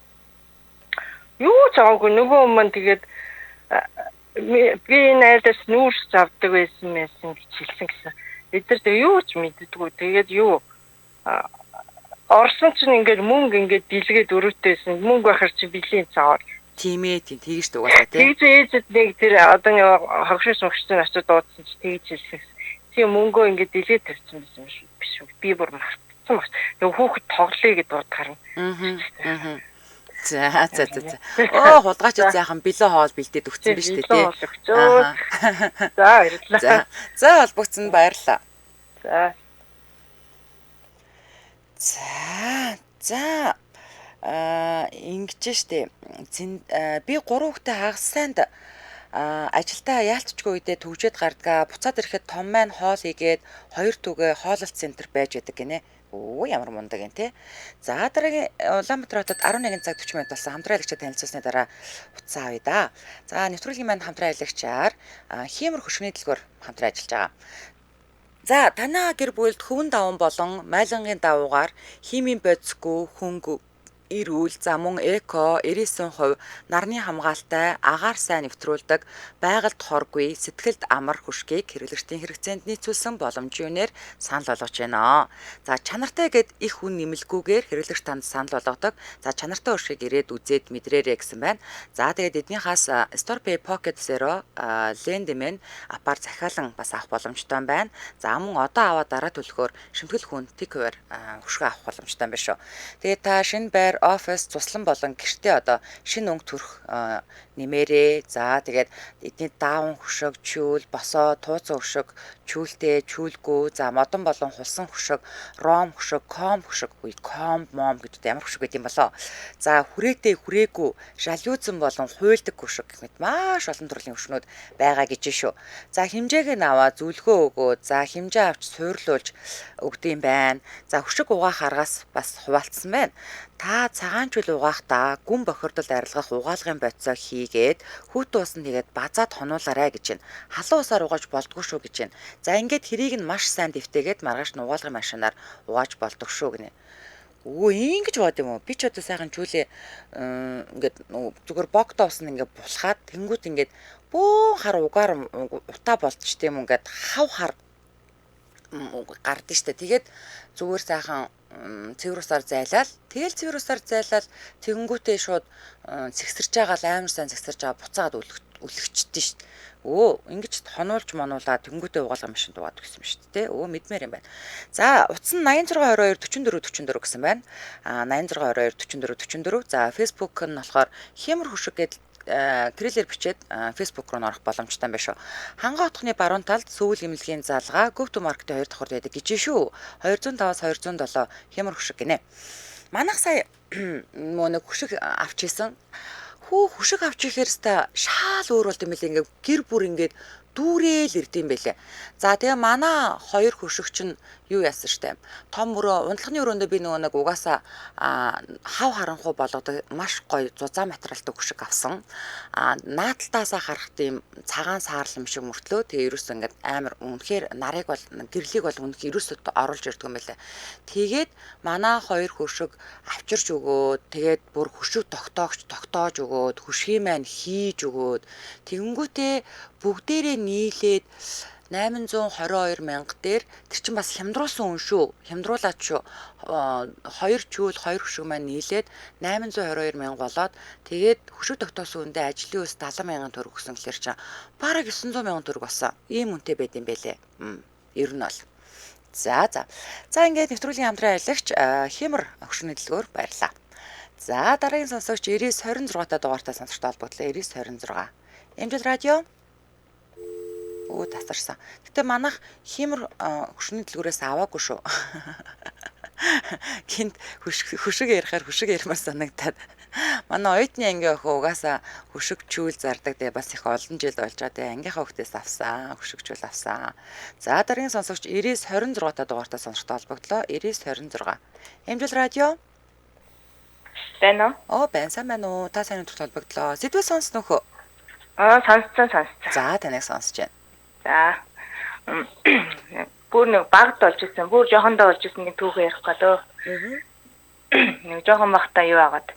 Юу ч аваагүй. Нөгөө хүмүүс тэгээд би энэ айлаас нүүрс авдаг байсан байсан гэж хэлсэн гэсэн. Бид нар тэг юу ч мэддэггүй. Тэгээд юу орсон чинь ингээд мөнгө ингээд дэлгээд өрөөтэйсэн. Мөнгө байхаар чи бэлэн цаар. Тийм ээ, тийм тэгж дугаасаа тийм. Тэгж ээжэд нэг тэр одоо нэг хогшиж мөгшсөн очиж дуудсан чи тэгж хэлсэн. Тийм мөнгөө ингээд дэлгээд тавьсан байсан биш үү? Би бүр мартсан баг. Нэг хүүхэд тоглоё гэд дуудахаар нь. Аа. За за за за. Оо хулгайч заахан бэлэн хоол бэлдээд өгсөн биз дээ тий. За баярлалаа. За холбогдсон баярлалаа. За. За за ингэж штэ. Би 3 хүүхдээ хагас сайнд ажилдаа яалтчгүй үедээ төгжээд гардгаа. Буцаад ирэхэд том маань хоол хийгээд 2 түгэ хооллолт центр байж байдаг гинэ. Өө ямар мундаг юм те. За дараагийн Улаанбаатар хотод 11 цаг 40 минут болсон. Хамтран аялагчид танилцуулсны дараа утсан авъя да. За нэвтрүүлгийн маань хамтран аялагчаар хиймэр хөшгөний дэлгүүр хамтран ажиллаж байгаа. За танаа гэр бүлд хөвөн даван болон майлангийн давуугаар химийн бодисгүй хөнгө эрүүл, за мөн эко 99% нарны хамгаалтай, агаар сайн нэвтрүүлдэг, байгальд хоргүй, сэтгэлд амар хөшгийг хэрэглэгчдийн хэрэгцээнд нийцүүлсэн боломжийн үнээр санал болгож байна. За чанартай гэд их үн нэмэлгүйгээр хэрэглэгч танд санал болгодог. За чанартай хөшгийг ирээд үзээд мэдрээрэй гэсэн байна. За тэгээд эднийхээс StorePay Pocket Zero, Lendman апаар захиалан бас авах боломжтой байна. За мөн одоо аваад дараа төлөхөөр шимтгэл хүн тэг хувиар хөшгөө авах боломжтой юм байна шүү. Тэгээд та шинэ байр байр, офис, цуслан болон гэртээ одоо шинэ өнгө төрх нэмээрээ. За тэгээд эдний даавн хөшөг, чүүл, босоо, тууцсан хөшөг, чүүлтэй, чүүлгүй, за модон болон хулсан хөшөг, ром хөшөг, ком хөшөг, үе ком, мом гэдэг ямар хөшөг гэдэг юм болоо. За хүрээтэй, хүрээгүй, жалюузан болон хуйлдаг хөшөг гэх мэт маш олон төрлийн хөшнүүд байгаа гэж шүү. За хэмжээг нь аваа зөвлөгөө өгөө. За хэмжээ авч суурлуулж өгдөм байна. За хөшөг угаах аргаас бас хуваалцсан байна. Та цагаан чүл угаахтаа гүн бохирдолд арилгах угаалгын бодисоо хийгээд хүйтэн усанд хийгээд базаад хонуулаарай гэж байна. Халуун усаар угааж болдгоо шүү гэж байна. За ингээд хэрийг нь маш сайн дэвтээгээд маргааш нь угаалгын машинаар угааж болдог шүү гинэ. Өө ингэж бод юм уу? Би ч одоо сайхан чүүлээ ингээд зүгээр богдоо ус нь ингээд булхаад тэнгуут ингээд бөөн хар угаар утаа болдч тийм ингээд хав хар гардыг штэ. Тэгээд зүгээр сайхан цэвэр усаар зайлаал. Тэгэл цэвэр усаар зайлаал тэгэнгүүтээ шууд цэгсэрч байгаа л амар сайн цэгсэрч байгаа буцаагаад үлгчдээ штэ. Өө ингэж хонуулж монуулаа тэнгүүтээ угаалгын машинд угаад гэсэн юм шүү дээ. Өө мэдмээр юм байна. За утас нь 86 22 44 44 гэсэн байна. А 86 22 44 44. За Facebook нь болохоор хямар хөшөг гэдэл кириллээр бичээд Facebook руу орох боломжтой юм байна шүү. Ханган отхны баруун талд сүүл эмнэлгийн залгаа Go to Market-ийн 2 давхар байдаг гэж шүү. 205-аас 207 хямар хөшөг гинэ. Манайх сая нэг хөшөг авч исэн. Хүү хөшөг авч ихээр өста шаал өөр болд юм билээ. Ингээ гэр бүр ингээд дүүрээл ирд юм байлээ. За тэгээ манай хоёр хөшөг чинь юу яасан штэ. Том өрөө унтлагын өрөөндөө би нөгөө нэг угаасаа хав харанхуй болгодог маш гоё зузаан материалтай хөшөг авсан. Нааталтаасаа харахад ийм цагаан саарл юм шиг мөртлөө тэгээ ерөөсөө ингээд амар үнэхээр нарыг бол гэрлийг бол үнэхээр ерөөсөө оруулж ирдэг юм байлээ. Тэгээд манай хоёр хөшөг авчирч өгөөд тэгээд бүр хөшөг тогтоогч тогтоож өгөөд хөшгийн маань хийж өгөөд тэгэнгүүтээ бүгдээрээ нийлээд 822 мянга дээр тэр чинь бас хямдруулсан үн шүү. Хямдруулаад шүү. Хоёр чүүл, хоёр хөшөг маань нийлээд 822 мянга болоод тэгээд хөшөг тогтоосон үндэ ажлын өс 70 мянган төгрөг өгсөн гэхэлэр чинь бараг 900 мянган төгрөг болсон. Ийм үнэтэй байд юм бэлээ. Ер нь бол. За за. За ингээд нэвтрүүлгийн хамтран ажиллагч Хямар хөшигний дэлгүүр баярлаа. За дараагийн сонсогч 9926 та дугаартай сонсогчтой холбогдлоо. 9926. Эмжил радио. Өө тасарсан. Гэтэ манайх хиймэр хөшний дэлгүүрээс аваагүй шүү. Гинт хөшиг ярихаар хөшиг ярмаар санагдаад. Манай оюутны ангийн охин угаасаа хөшиг чүүл зардаг. Тэгээ бас их олон жил болж байгаа. Тэгээ ангийнхаа хүүхдээс авсан, хөшиг чүүл авсан. За дараагийн сонсогч 9926 та дугаартай сонсогчтой холбогдлоо. 9926. Эмжил радио. Байна уу? Оо байна, сайн байна уу? Та сайн өдрт холбогдлоо. Сэдвээ сонсноо хөө? Аа сонссон. За таныг сонсож байна. За бүр нэг багт болж исэн, бүр жохондоо болж исэн нэг түүхээ ярих гэлөө. Нэг жохон багтаа юу агаад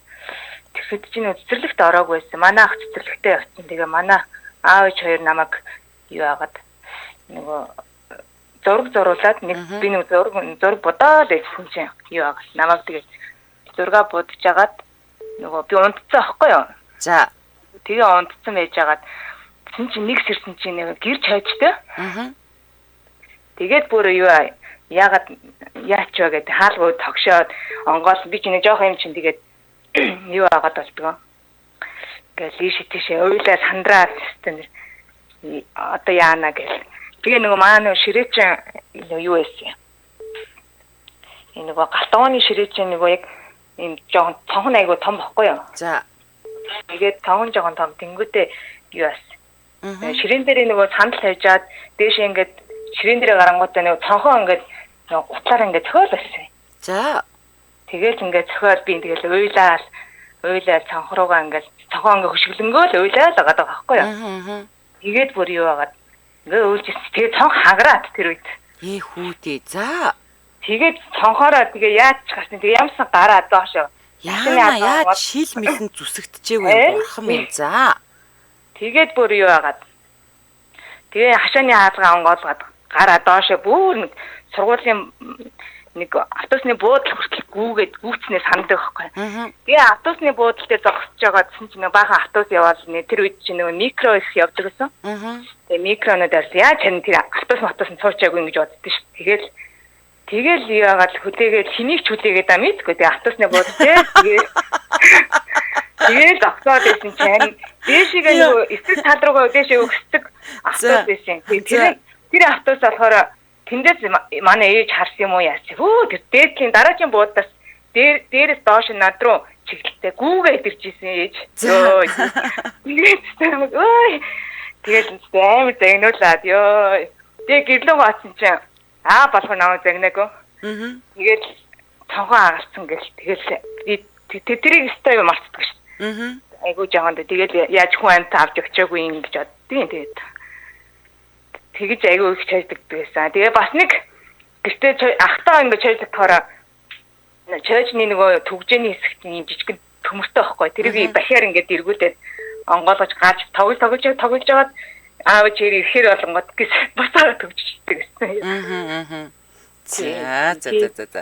тэгэхэд чинь цэцэрлэгт ороогүй байсан. Манай ах цэцэрлэгтээ явчихсан. Тэгээ манай аав ээж хоёр намайг юу агаад нөгөө зураг зуруулад нэг би нэг зураг бодоод байсан чинь юу агаад намайг тэгээ зураг будаж агаад нөгөө би унтцсан аахгүй юу? За тэгээ унтцсан байж агаад тэгсэн чинь нэг сэрсэн чинь нэг гэр чойжтой. Тэгээд бүр юу яагаад яач вэ гэдэг хаалгуу тогшоод онгоол би чинь жоох юм чинь тэгээд юу агаад болдгоо. Ингээл ийш тийшээ уйлаа сандраад одоо яана гэл. Тэгээ нөгөө манай нөгөө ширээ чинь юу байсан юм. Энэ нөгөө галтгооны ширээ чинь нөгөө яг ийм жоохон цонхон айгуу том бохгүй юу? За. Тэгээд цонхон жоохон том тэнгүүтээ юу яасан. Ширээн дээр нөгөө сандал тавьжаад дээшээ ингээд ширээн дээр гарангуудаа нөгөө цонхоо ингээд гутлаар ингээд цохиол байсан. За. Тэгээл ингээд цохиол би тэгэл уйлаал цонх руугаа ингээд цонхоо ингээд хөшиглөнгөөл уйлаал байгаа даа байхгүй юу? Тэгээд бүр юу агаад ингээд уйлж ирсэн. Тэгээд цонх хагараад тэр үед. Хүүдээ. За. Тэгээд цонхоороо тэгээ яаж ч гарсан. Тэгээ ямсан гараад доошоо. Яана яаж шил мэлэн зүсэгдэжээгүй бурхан минь. За. Тэгээд бүр юу агаад. Тэгээ хашааны хаалгаа онгоолгоод гараа доошоо бүр нэг сургуулийн нэг автобусны буудлын хүртэл гүүгээд гүүцнээ сандаг байхгүй. Тэгээ автобусны буудлын дээр зогсож байгаа гэсэн чинь баахан автобус яваал нэ тэр үед чинь нөгөө микро их явдаг гэсэн. Тэгээ микронууд арил яаж харин тэр автобус нь суучаагүй ингэж боддоо ш. Тэгэл Тэгэл яагаад хүлээгээд хэнийг ч хүлээгээд аа мэдгүй. Тэгээ автобусны буудал те. Тэгээд зогсоод байсан чинь дээшээ нөгөө эсрэг тал руугаа дээшээ өгсдөг автобус байсан. Тэр автобус болохоор тэндээс манай ээж харсан юм уу яасан. Хөө тэр дээдлийн дараагийн буудаас дээрээс доош над руу чиглэлтэй гүүгээд ирж исэн ээж. Йоо. Тэгээд ой. Тэгэл амар загнуулаад ёо. Тэгээ гэрлүүгөө очсон чинь аа болохоор намайг загнаагүй. Тэгээд цонхоо агалцсан гэл тэгэл тэрийг өстой юм мартдаг шүү. Айгуу жоохон тэгэл яаж хүн амт авч өгчөөгүй юм гэж боддгийн. Тэгээд тэгэж айгуу их чойдог байсан. Тэгээ бас нэг гэртээ ахтаа ингэ чойдохоор чойжны нөгөө түгжээний хэсэгт юм жижигэн төмөртэй байхгүй. Тэрийг бахиар ингээд эргүүлээд онгоолгож гарч тоглож жагаад аав чир ирэхээр болонгод гэс буцаага төгжчихдэг гэсэн. За за за за.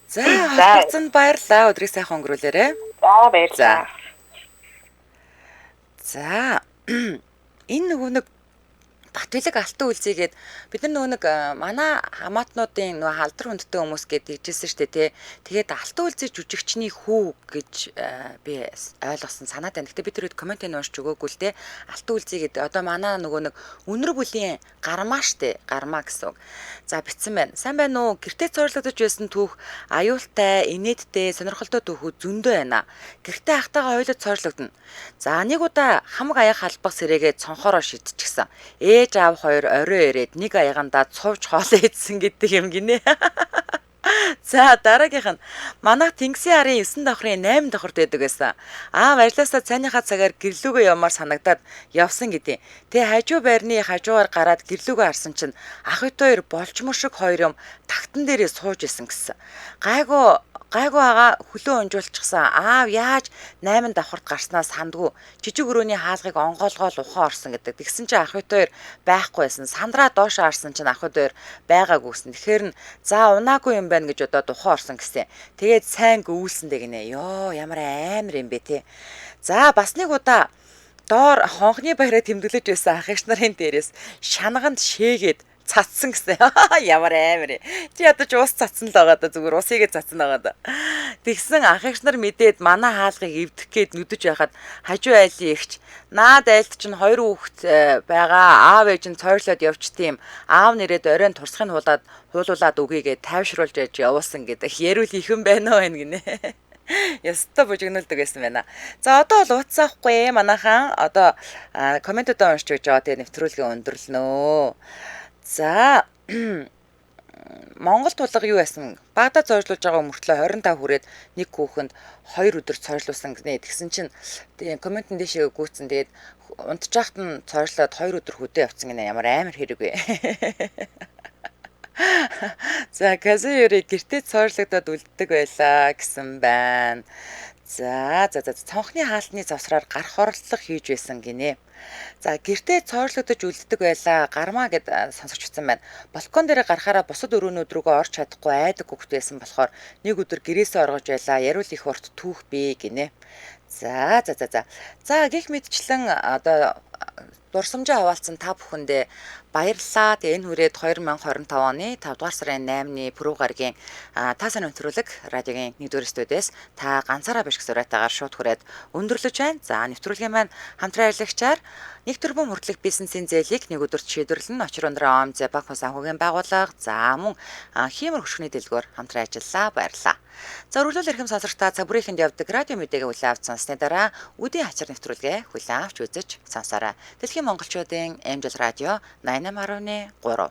За холбогдсонд баярлалаа. Өдрийг сайхан өнгөрүүлээрэй. За баярлалаа. За энэ нөгөө нэг Батбилэг алтан үлзийгээд бид нар нөгөө нэг манай хамаатнуудын нөгөө халдар хүндтэй хүмүүс гэдэг хэлжсэн шүү дээ тий. Тэгээд алтан үлзий жүжигчний хүү гэж би ойлгосон санаад байна. Гэтэ би тэр үед комментыг уншиж өгөөгүй л тий. Алтан үлзийгээд одоо манай нөгөө нэг үнэр бүлийн гармаа штэ. Гармаа гэсэн үг. За битсэн байна. Сайн байна уу? Гэртээ цоорлогдож байсан түүх аюултай, инээдтэй, сонирхолтой түүхүүд зөндөө байна. Гэртээ ахтайгаа хоёулаа цоорлогдоно. За нэг удаа хамаг аяг халбах сэрээгээ цонхороо шидчихсэн. Ээж аав хоёр орой ирээд нэг аягандаа цувж хоолоо идсэн гэдэг юм гинэ. За дараагийнх нь манайх Тэнгисийн арын 9 давхрын 8 давхарт байдаг байсан. Аав ажилласаа цайныхаа цагаар гэрлүүгээ явмаар санагдаад явсан гэдэг. Тэгээ хажуу байрны хажуугаар гараад гэрлүүгээ харсан чинь ах トゥ хоёр болчмор шиг хоёр юм тагтан дээрээ сууж исэн гэсэн. Гайгүй ага хөлөө унжуулчихсан. Аав яаж 8 давхарт гарснаа сандгүй. Жижиг өрөөний хаалгыг онгоолгоол ухаан орсон гэдэг. Тэгсэн чинь ах トゥ хоёр байхгүй байсан. Сандраа доошоо харсан чинь ах トゥ хоёр байгаагүй гэсэн. Тэгэхээр нь за унаагүй юм байна гэж бодоод ухаан орсон гэсэн. Тэгээд сайн гөвүүлсэн дээ гинэ. Йоо ямар амар юм бэ те. За бас нэг удаа доор хонхны баяраа тэмдэглэж байсан ах эгч нарын дээрээс шанаганд шээгээд цацсан гэсэн. Ямар амар. Чи ядаж ус цацсан л байгаа да зүгээр усыгээ цацсан байгаа да. Тэгсэн ах эгч нар мэдээд манай хаалгыг эвдэх гээд нүдэж байхад хажуу айлын эгч наад айлд чинь хоёр хүүхэд байгаа. Аав ээж нь цойрлоод явчтiin. Аав нэрээд оройн турсахыг хуулуулад өгье гэж тайвшруулж яж явуулсан гэдэг. Ярил ихэн байна уу гинэ. Ястаа бужигнуулдаг байсан байна. За одоо бол ууцсаахгүй манайхан одоо комментуудаа уншиж өгч байгаа. Тэгээ нэвтрүүлгээ өндөрлөнөө. За Монгол тулга юу яасан? Багада цойрлуулж байгаа мөртлөө 25 хүрээд нэг хүүхэнд 2 өдөр цойрлуулсан гинэ. Тэгсэн чинь комментэн дэшээ гүйцэн. Тэгээд унтжаахт нь цойрлоод 2 өдөр хөдөө явцсан гинэ. Ямар амар хэрэг вэ? За Казуюри гэртээ цойрлогдоод үлддэг байлаа гэсэн байна. За за за цонхны хаалтны завсраар гарах оролдлого хийж байсан гинэ. За гэртээ цойрлогдож үлддэг байлаа. Гармаа гэд сонсогч утсан байна. Балкон дээр гарахаараа бусад өрөөнүүд рүүгээ орч чадахгүй айдаг хүүхэд байсан болохоор нэг өдөр гэрээсээ оргож байлаа. Яриул их урт түүх би гинэ. За за за за. За гих мэдчлэн одоо дурсамжаа хаваалцсан та бүхэндээ баярлалаа. Тэгээ энэ хүрээд 2025 оны 5 дугаар сарын 8-ны пүрэв гарагийн та сайн нэвтрүүлэг радиогийн 1-р студиэс та ганцаараа биш гэсэн уриатаагаар шууд хүрээд өндөрлөж байна. За нэвтрүүлгийн маань хамтран ажиллагчаар нэг тэрбум хүртэлх бизнесийн зээлийг нэг өдөрт шийдвэрлэн очир өндрөө ОМЗ банк санхүүгийн байгууллага за мөн хиймэр хөшгөний дэлгүүр хамтран ажиллалаа. Баярлалаа. За өргөлөөл эрхэм сонсогчдаа цаг бүрийнхэнд явдаг радио мэдээгээ хүлээн авч сонссны дараа үдийн хачир нэвтрүүлгээ хүлээн авч үзэж сонсоорой. Дэлхийн монголчуудын MJL радио 88.3.